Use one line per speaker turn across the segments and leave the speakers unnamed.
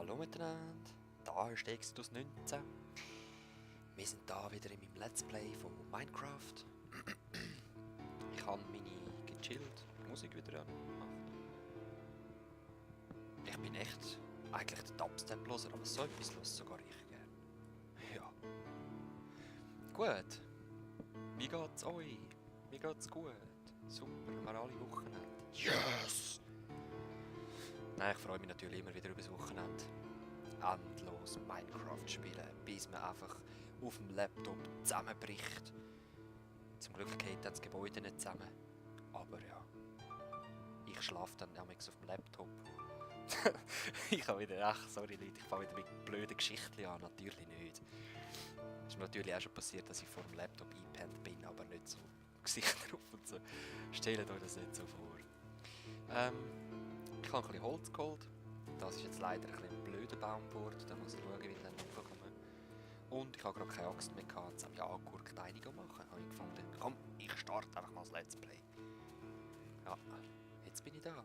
Hallo miteinander, da ist Exodus 19. Wir sind da wieder in meinem Let's Play von Minecraft. Ich habe meine gechillt Musik wieder angemacht. Ich bin echt eigentlich der Dubstep-Loser, aber so etwas höre sogar ich gerne. Ja. Gut. Wie geht's euch? Mir geht's gut. Super, haben wir alle Wochenende. Yes! Nein, ich freue mich natürlich immer wieder über das Wochenende. Endlos Minecraft spielen, bis man einfach auf dem Laptop zusammenbricht. Zum Glück geht dann das Gebäude nicht zusammen. Aber ja, ich schlafe dann nämlich auf dem Laptop. Ich habe wieder, ach sorry Leute, ich fange wieder mit blöden Geschichten an, natürlich nicht. Es ist mir natürlich auch schon passiert, dass ich vor dem Laptop eingepennt bin, aber nicht so Gesichter drauf und so. Stellt euch das nicht so vor. Ich habe ein bisschen Holz geholt. Das ist jetzt leider ein bisschen blöder Baumbord, da muss ich schauen, wie ich dann raufkomme. Und ich habe gerade keine Axt mehr gehabt, jetzt habe ich angeguckt, einige machen. Habe ich gefunden, komm, ich starte einfach mal das Let's Play. Ja, jetzt bin ich da.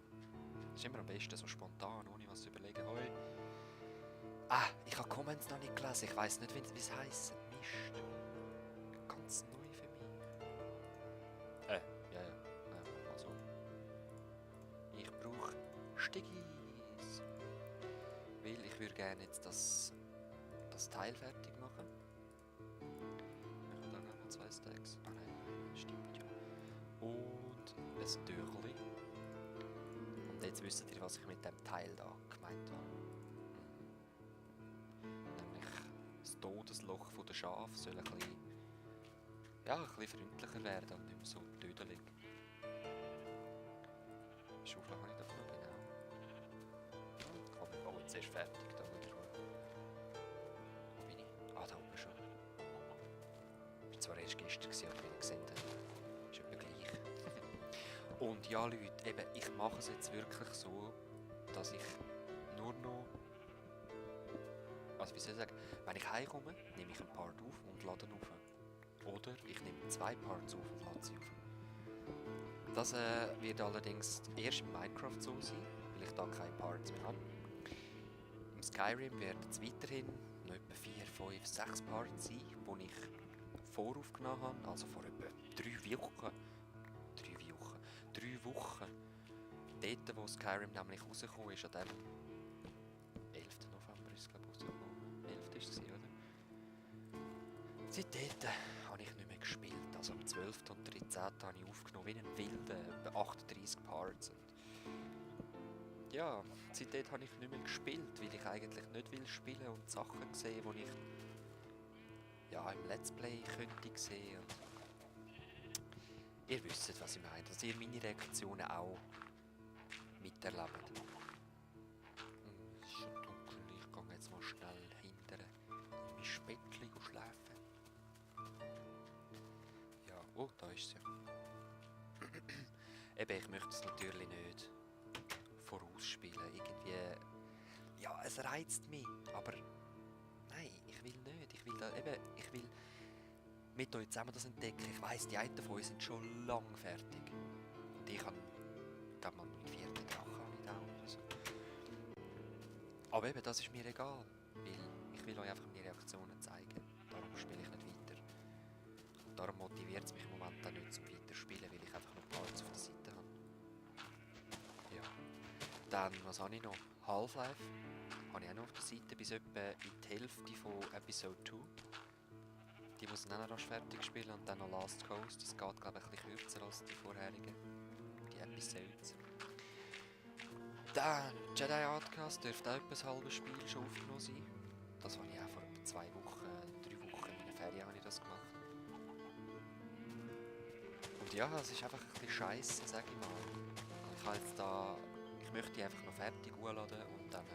Das ist immer am besten so spontan, ohne was zu überlegen. Hoi. Ah, ich habe Comments noch nicht gelesen, ich weiss nicht, wie es heisst. Mist. Ganz neu für mich. Ja. Also. Ich brauche Stiggis. Weil ich würde gerne jetzt das Teil fertig machen. Ich habe dann noch 2 Stacks. Ah nein, stimmt ja. Und ein Türchen. Und jetzt wisst ihr, was ich mit dem Teil da gemeint habe. Nämlich das Todesloch der Schafe soll ein bisschen freundlicher werden und nicht mehr so tödelig. Schaufel habe ich davon noch genau. Komm, wir bauen jetzt erst fertig. Da wo bin ich? Ah, da oben schon. Ich war zwar erst gestern, aber wie ihr gesehen habt, ist etwa gleich. Und ja Leute, eben, ich mache es jetzt wirklich so, dass ich nur noch... Also wie soll ich sagen, wenn ich heimkomme, nehme ich einen Part auf und lade ihn auf. Oder ich nehme 2 Parts auf und lade sie auf. Das wird allerdings erst in Minecraft so sein, weil ich da keine Parts mehr habe. Im Skyrim werden es weiterhin noch etwa 4, 5, 6 Parts sein, die ich voraufgenommen habe, also vor etwa 3 Wochen. 3 Wochen. Dort, wo Skyrim nämlich rausgekommen ist, an dem 11. November ist es, glaube ich, rausgekommen. 11. ist es, oder? Seitdem habe ich nicht mehr gespielt. Also am 12. und 13. habe ich aufgenommen wie ein Wilder, etwa 38 Parts. Und ja, seitdem habe ich nicht mehr gespielt, weil ich eigentlich nicht will spielen und Sachen sehen, die ich ja, im Let's Play könnte sehen. Und ihr wisst, was ich meine, dass ihr meine Reaktionen auch miterlebt. Es ist schon dunkel, ich gehe jetzt mal schnell hinter in mein Bettchen schlafen. Ja, oh, da ist sie. Eben, ich möchte es natürlich nicht vorausspielen. Irgendwie, ja, es reizt mich, aber nein, ich will nicht. Ich will mit euch zusammen das entdecken. Ich weiss, die einen von euch sind schon lange fertig. Und ich habe, glaube mal, meinen 4. Drachen nicht auch oder so. Aber eben, das ist mir egal, weil ich will euch einfach meine Reaktionen zeigen. Darum spiele ich nicht weiter. Und darum motiviert es mich im Moment auch nicht zum Weiterspielen, weil ich einfach noch Parts auf der Seite habe. Ja. Dann, was habe ich noch? Half-Life habe ich auch noch auf der Seite bis etwa in die Hälfte von Episode 2. Die muss ich dann noch rasch fertig spielen und dann noch Last Coast. Das geht, glaube ich, ein bisschen kürzer als die vorherigen. Die Episodes. Dann, Jedi Outcast dürfte auch etwa ein halbes Spiel schon aufgenommen sein. Das habe ich auch vor etwa 2 Wochen, 3 Wochen in meiner Ferien habe ich das gemacht. Und ja, es ist einfach ein bisschen scheisse, sage ich mal. Ich habe jetzt da... Ich möchte die einfach noch fertig hochladen und dann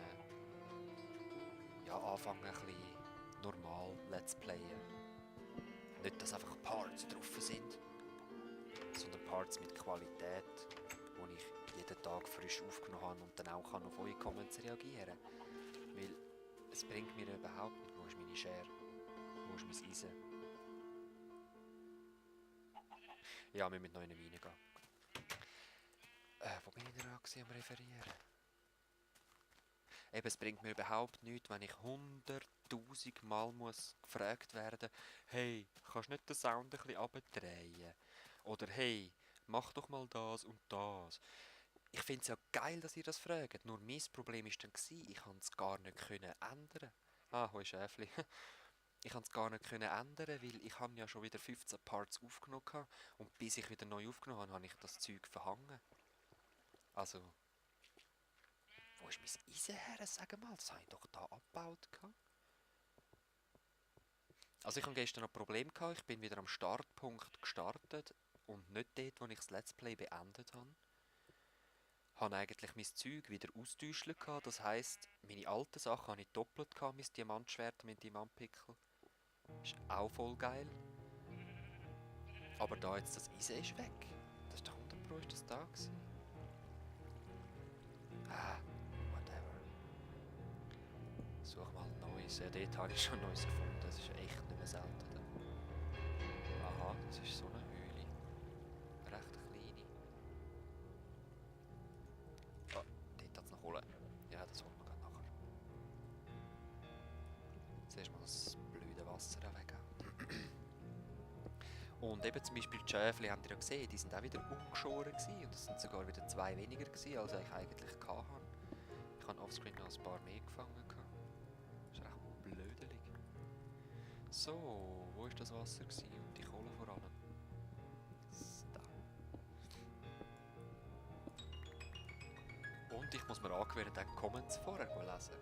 ja, anfangen ein bisschen normal Let's Playen. Nicht, dass einfach Parts drauf sind, sondern Parts mit Qualität, wo ich jeden Tag frisch aufgenommen habe und dann auch auf eure Comments reagieren kann. Weil es bringt mir überhaupt nicht, wo ist meine Schere, wo ist mein Eisen. Ja, wir müssen noch in eine Mine gehen. Wo bin ich denn am Referieren? Eben, es bringt mir überhaupt nichts, wenn ich 100'000 Mal muss gefragt werden, hey, kannst du nicht den Sound ein bisschen runterdrehen? Oder hey, mach doch mal das und das. Ich finde es ja geil, dass ihr das fragt, nur mein Problem war dann, ich konnte es gar nicht können ändern. Ah, hoi Schäfli. Ich konnte es gar nicht können ändern, weil ich habe ja schon wieder 15 Parts aufgenommen hatte, und bis ich wieder neu aufgenommen habe, habe ich das Zeug verhangen. Also, wo ist mein Eisen her? Sag mal, das habe ich doch da abgebaut. Also ich hatte gestern noch ein Problem gehabt. Ich bin wieder am Startpunkt gestartet und nicht dort, wo ich das Let's Play beendet habe. Ich hatte eigentlich mein Zeug wieder austäuschen gehabt. Das heisst, meine alten Sachen habe ich doppelt gehabt, mein Diamantschwert, mein Diamantpickel. Ist auch voll geil. Aber da jetzt das Eisen ist weg. Das ist doch 100 ist das da gewesen. Ah, whatever. Such mal Neues. Ja, dort habe ich schon Neues gefunden. Das ist echt nicht mehr selten. Aha, das ist so eine Höhle. Recht kleine. Ah, dort hat es noch holen. Ja, das holen wir gerade nachher. Zuerst mal das blöde Wasser weg. Und eben zum Beispiel die Schäfli, habt ihr ja gesehen, die sind auch wieder ungeschoren gewesen. Und es sind sogar wieder 2 weniger gewesen, als ich eigentlich hatte. Ich habe offscreen noch ein paar mehr gefangen. Das ist recht blödelig. So, wo war das Wasser gewesen? Und die Kohle vor allem. Da. Und ich muss mir angewöhnen, den Comments vorher lesen.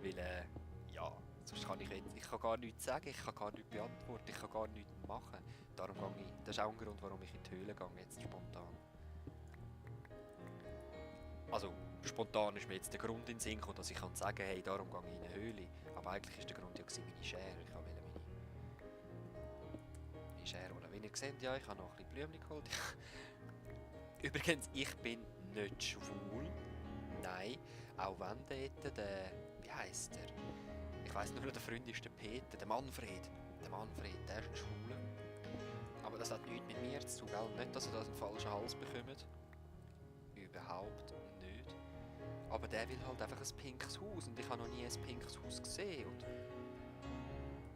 Weil, ja, sonst kann ich kann gar nichts sagen, ich kann gar nichts beantworten, ich kann gar nichts machen. Darum gehe ich, das ist auch ein Grund, warum ich in die Höhle gehe, jetzt spontan. Also, spontan ist mir jetzt der Grund in den Sinn gekommen, dass ich kann sagen, hey, darum gehe ich in eine Höhle. Aber eigentlich war der Grund ja meine Schere. Ich wollte meine Schere holen. Wie ihr seht, ja, ich habe noch ein bisschen Blümchen geholt. Übrigens, ich bin nicht schwul. Nein, auch wenn dort der, wie heisst der? Ich weiss nur, der Freund ist der Peter, der Manfred. Der Manfred, der ist ein Schwuler. Aber das hat nichts mit mir zu tun, gell? Nicht, dass er da einen falschen Hals bekommt. Überhaupt nicht. Aber der will halt einfach ein pinkes Haus und ich habe noch nie ein pinkes Haus gesehen. Und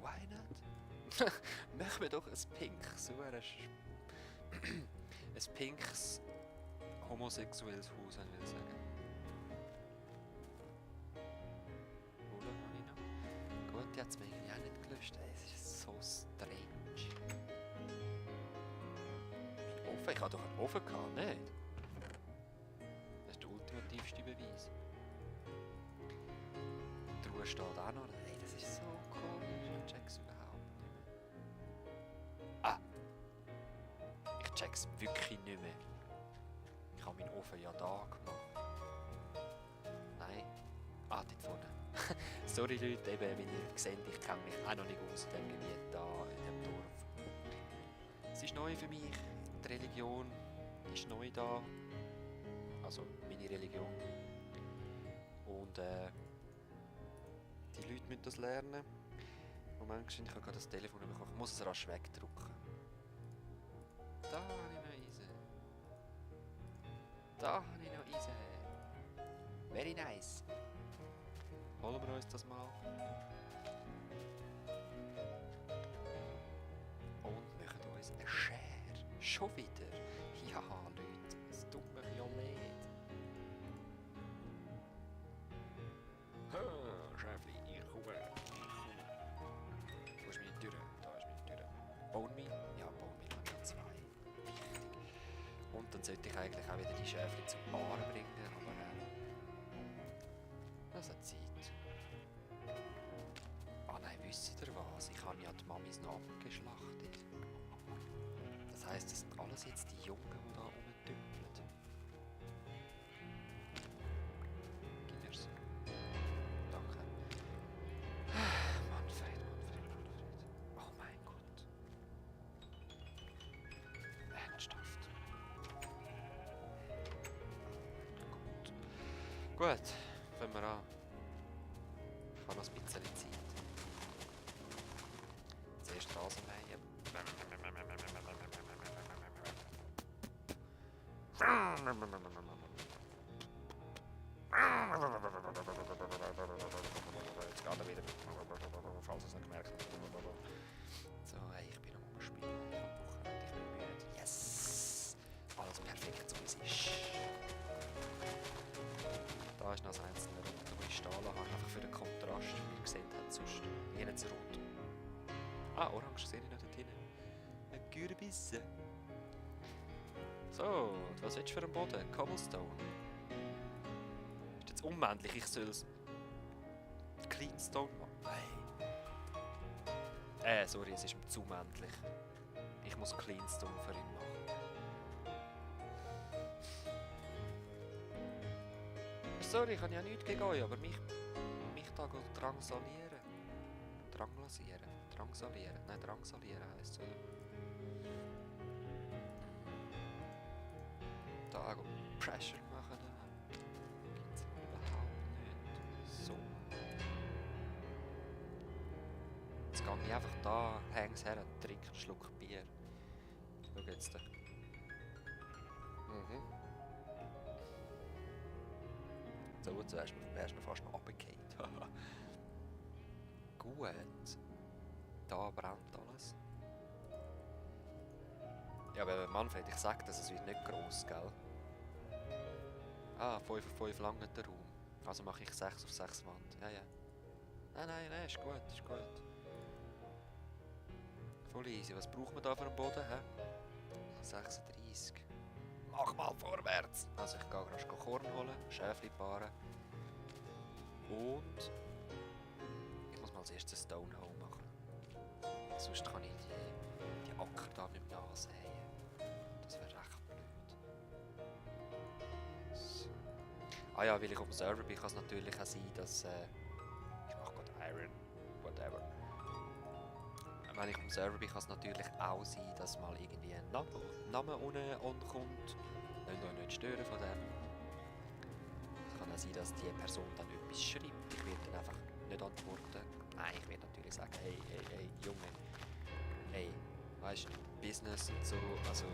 why not? Machen wir doch ein pinkes, ein pinkes homosexuelles Haus, würde ich sagen. Gut, jetzt bin ich auch nicht gelöscht. Es ist so strange. Mein Ofen? Ich hatte doch einen Ofen gehabt, nicht? Das ist der ultimativste Beweis. Die Ruhe steht auch noch. Hey, das ist so komisch. Ich check's überhaupt nicht mehr. Ah! Ich check's wirklich nicht mehr. Ich habe meinen Ofen ja da gemacht. Nein. Ah, dort vorne. Sorry Leute, eben, wie ihr seht, ich kenne mich auch noch nicht aus in diesem Gebiet da, in diesem Dorf. Es ist neu für mich, die Religion ist neu da, also meine Religion. Und die Leute müssen das lernen. Moment, ich habe gerade das Telefon bekommen, ich muss es rasch wegdrücken. Da habe ich noch Eisen. Da habe ich noch Eisen. Very nice. Holen wir uns das mal. Und machen uns eine Schere. Schon wieder? Ja, Leute, es tut mir ja leid. Schäfli, ich komme. Wo ist meine Tür? Da ist meine Tür. Bone Meal? Ja, Bone Meal haben wir 2. Wichtig. Und dann sollte ich eigentlich auch wieder die Schäfli zum Bar bringen, aber das hat Zeit. Ah nein, wisst ihr was? Ich habe ja die Mamis noch abgeschlachtet. Das heisst, das sind alles jetzt die Jungen, die da rumtümpeln. Gib mir's. Danke. Manfred. Oh mein Gott. Ernsthaft. Gut, fangen wir an. Ich habe noch ein bisschen Zeit. Zuerst Rasenmähen. jetzt rot. Ah, orange sehe ich noch dort hinten. Ein Kürbisse. So, was willst du für einen Boden? Cobblestone. Ist jetzt unmännlich, ich soll es Cleanstone machen. Nein. Sorry, es ist ihm zu männlich. Ich muss Cleanstone für ihn machen. Sorry, ich habe ja nichts gegen euch, aber mich da drangsalieren. Drangsalieren. Nein, drangsalieren heisst es, oder? Da Pressure machen. Gibt's überhaupt nicht. So. Jetzt gehe ich einfach da, häng's her, trinke einen Schluck Bier. Schau jetzt da. So, zuerst wärst du fast noch runtergefallen. Gut. Da brennt alles. Ja, aber Manfred, ich sag das, es wird nicht gross, gell? Ah, 5 auf 5 lang der Raum. Also mache ich 6 auf 6 Wand. Ja, ja. Nein, ist gut, ist gut. Voll easy. Was braucht man da für einen Boden, hä? 36. Mach mal vorwärts! Also ich gehe gerade Korn holen, Schäfli paaren. Und ich muss mal als erstes einen Stone Hole machen. Sonst kann ich die Acker da nicht mehr ansäen. Das wäre recht blöd. So. Ah ja, weil ich auf dem Server bin, kann es natürlich auch sein, dass ich mache gerade Iron, whatever. Wenn ich auf dem Server bin, kann es natürlich auch sein, dass mal irgendwie ein Name unten ankommt. Lasst euch nicht stören von dem. Es kann auch sein, dass die Person dann etwas schreibt. Ich werde dann einfach nicht antworten. Nein, ich werde natürlich sagen, hey, Junge, hey, weißt du, Business und so, also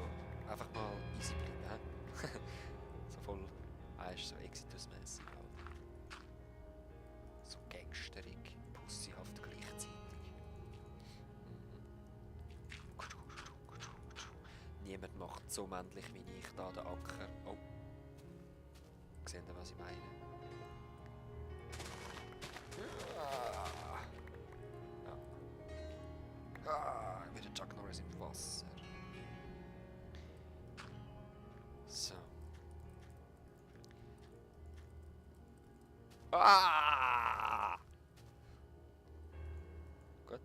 einfach mal easy bleiben, hä? So voll, weißt du, so Exitus-mässig halt. So gangsterig, pussyhaft gleichzeitig. Niemand macht so männlich wie ich da den Acker. Oh. Seht ihr, was ich meine? Ja. Wieder Chuck Norris im Wasser. So. Gut.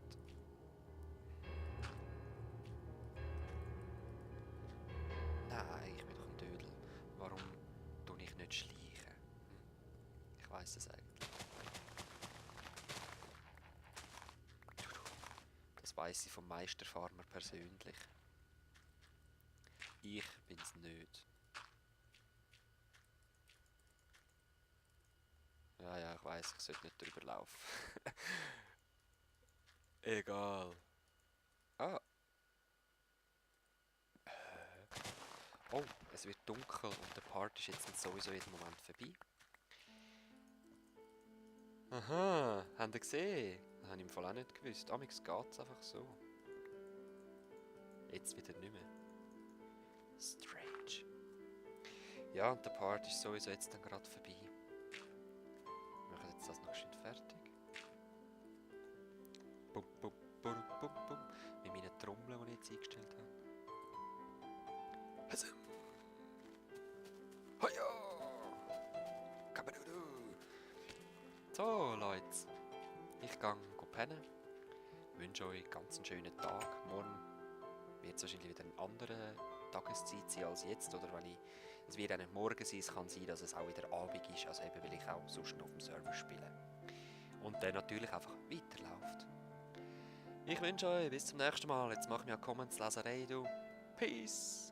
Nein, ich bin doch ein Dödel. Warum tue ich nicht schleichen? Ich weiss es eigentlich. Das weiss ich vom Meisterfarmer persönlich. Ich bin's nicht. Ja, ich weiss, ich sollte nicht drüber laufen. Egal. Ah. Oh, es wird dunkel und der Part ist jetzt sowieso jeden Moment vorbei. Aha, habt ihr gesehen? Das habe ich im Fall auch nicht gewusst. Amix geht's einfach so. Jetzt wieder nicht mehr. Strange. Ja, und der Part ist sowieso jetzt dann gerade vorbei. Wir machen jetzt das noch schön fertig. Bum, bum, bum, bum, bum. Mit meinen Trommeln, die ich jetzt eingestellt habe. So, Leute. Ich gehe pennen. Ich wünsche euch ganz einen schönen Tag. Morgen wird es wahrscheinlich wieder eine andere Tageszeit sein als jetzt. Oder wenn ich, es wird auch nicht morgen sein, es kann sein, dass es auch wieder Abend ist. Also eben, weil ich auch sonst noch auf dem Server spiele. Und dann natürlich einfach weiterläuft. Ich wünsche euch bis zum nächsten Mal. Jetzt mach mir Comments, Leserei, du. Peace!